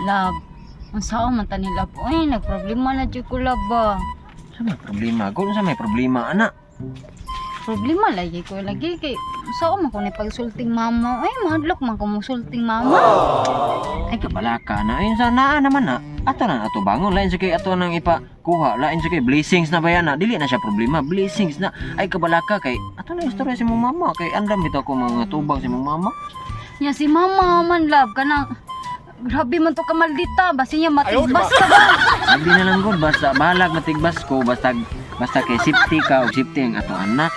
Love, unsaon man ta ni, love? Uy, nagproblema na jud ko, love ba. Sa may problema ko, sa may problema ana. Problema lagi ko lagi kay unsaon man ko ni pagsulting mama. Ay, mahadlok man ko mosulting mama. Ay, kabalaka na ayun sa naa naman na. Ato na ato bangon lain sa kay ato nang ipakuha, lain sa kay blessings na ba yan na. Dili na siya problema, blessings na. Ay, kabalaka kay ato na istorya si mong mama kay andam bitaw ko mga tubang si mong mama. Nya si mama man, love, kanang grabe man to ka maldita, basi niya matigbas ka ba? Abi na lang gud, basta bahalag matigbas ko, basta basta kay safety ka og safety ang atong anak.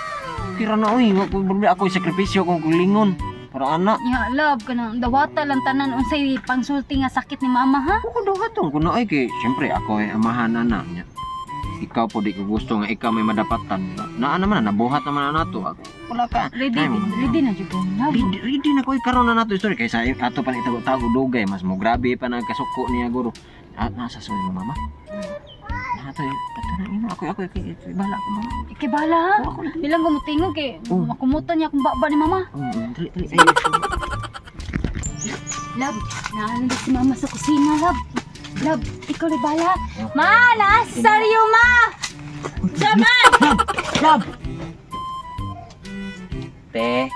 Kira na oy, wa ko problema, ako sakripisyo kung kulingon para anak. Nya love, kanang dawata lang tanan unsay pangsulti nga sakit ni mama, ha? Ako daw katong kuno ay kay syempre ako ay amahan ana niya. Ikaw po di ko gusto nga ikaw may madapatan. Naa naman na nabuhat naman na nato. Ako wala ka. Ready, Ay, ready na jud ko, love. Ready, ready na ko eh, karon na nato istorya kay sa ato pa itago-tago dugay mas mo grabe pa nagkasuko niya guro. At nasa sa mo mama. Nato eh, ato na ino ako ako ako ako, bahala ako bahala. Ikay bahala ha. Ako lagi. Bilang gumutingog kay Oh. makumutan niya akong baba ni mama. Oh, dali dali. Ay, Love, naalala si mama sa kusina, love. Love, ikaw ni bala. Ma, naa si Sario, ma! Sama! Love. Te,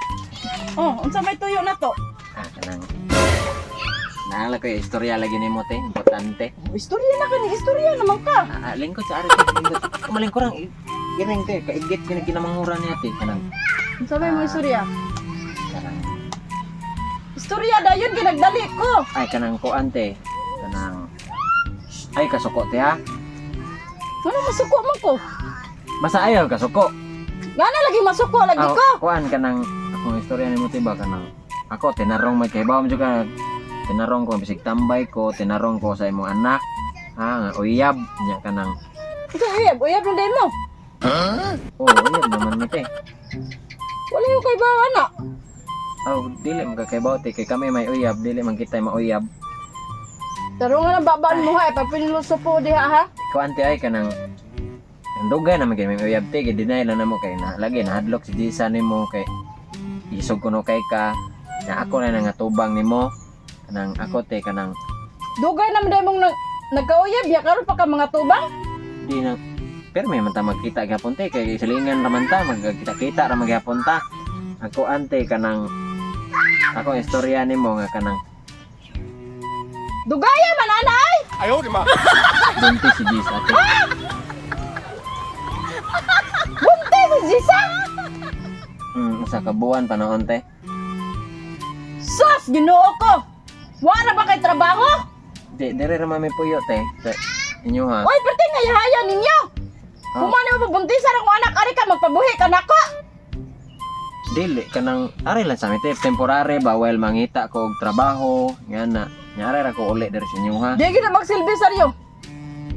Oh, unsa may tuyo na to? ah, kanang Naala ko yung istorya lagi nimo te, importante. Oh, istorya na kani, istorya naman ka. Ah, ah, lingkod sa ari te, lingkod. Kumalingkurang iring te, kaigit kini kinamanghuran niya te, kanang Unsa may mo istorya? Kanang Istorya dayon ginagdali ko. Ay, kanang kuan te, kanang ay kasuko te ha. Ano masuko man ko? Basta ayaw kasuko. Ngana lagi masuko lagi Ah, ko. Kuan kanang akong istorya nimo te ba, kanang ako tinarong may kahibaw mo jud ka tinarong ko bisig tambay ko, tinarong ko sa imong anak. Ha, nga uyab nya kanang Unsa uyab, uyab na mo. Oh, uyab naman mi te. Wala yung kay bawa na. Oh, dili man ka kahibaw te kay kami may uyab, dili man kita mauyab. Tarungan ang babaan mo ha, papinluso po diha ha. Kuan te ay kanang ang dugay naman kay may uyab te, kay deny lang namo kay na lagi nahadlok si Jisa nimo kay isog kuno kay ka na ako na nga tubang nimo kanang ako te kanang Dugay naman dai mong nagkauyab ya karon pa ka mga tubang. Di na pero may man ta magkita gyapon te kay silingan ra man ta magkita-kita ra magyapon ta. Ako ante kanang ako ang istorya nimo nga kanang Dugaya man ana ay. Buntis si Jisa te. Buntis si Jisa. Usa ka buwan pa noon te. Sus, Ginoo ko. Wala ba kay trabaho? Di dire ra man may puyo te sa inyo ha. Oy, perti nga yahaya ninyo. Ah. Kumano mo buntisan akong anak, ari ka magpabuhi ka nako. Dili kanang ari lang sa amin te, temporary ba while mangita ko og trabaho nga na nyari ra ko uli diri sa inyo ha. Di gid na magsilbi saryo.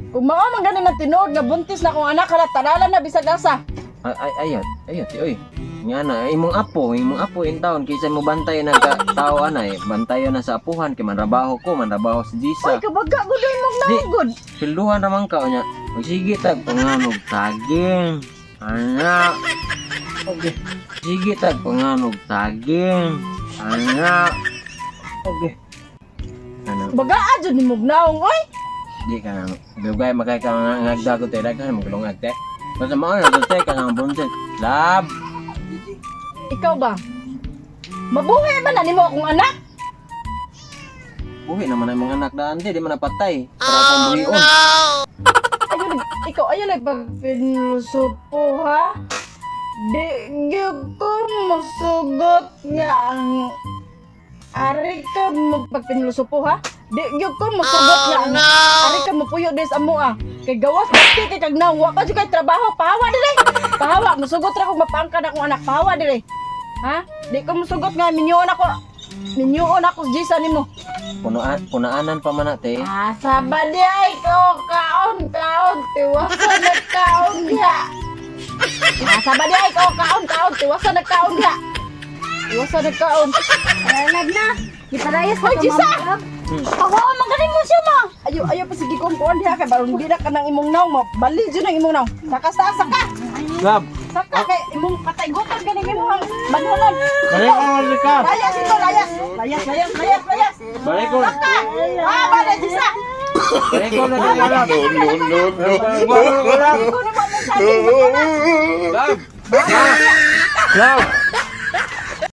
Kung mao man gani na tinuod nga buntis na akong anak, hala tanalan na bisag asa. Ay ay ayot ayot ti oy nga na imong apo in town kaysa mo bantay na ka tao anay bantayon na sa apuhan kay manrabaho ko, manrabaho si Oy, Jisa. kabaga gud ay mong naugod. Pilduhan ra man ka unya, sige tag panganog saging ana. Okay, sige tag panganog saging ana. Okay, ano. Baga jud ni mong naong oy. Di ka na dugay makay ka nga ngagdago te, daghan mo gulungag te. Basta mao na te ka nga buntis, lab. Ikaw ba? Mabuhi man na nimo akong anak? Buhi naman ang mga anak daan te, di man napatay. Para akong buhion. Ayun, ikaw ayun nagpagpinuso po ha. Di gyud ko musugot nga ang ari ka magpagpinluso po ha. Di gyud ko musugot nga ang ari ka mupuyo des amo ah. Kay gawas bakti kay kag naong wa pa jud kay trabaho, pahawa dire. Pahawa, musugot ra kog mapaangkan akong anak, pahawa dire. Ha? Di ko musugot nga minyoon ako. Minyoon ako sa Jisa nimo. Punaan, punaanan pa man na te. Asa ba di ay ko kaon kaon tiwasan nagkaon diha. Asa ba di ay ko kaon kaon tiwasan nagkaon diha. Tiwasan nagkaon. Tara, love na. Giparayas Hoy, na ka, Jisa! mama, love. Pahawa man gani mo siya, ma. Ayo ayo pa sige kong kuan diha kay baron di na ka ng imong naong mo. Bali jud ang imong naong. Saka sa saka. Lab. Saka kay imong patay gutom ganing imong banhonon. Balik ko ka. Layas ito, layas. Layas, layas, layas, layas. Balik ko. Saka. Ah, ba na Jisa? Ikaw na dili, love. No, no, no, no. Love. Ikaw na ba mo saging? Love. Love.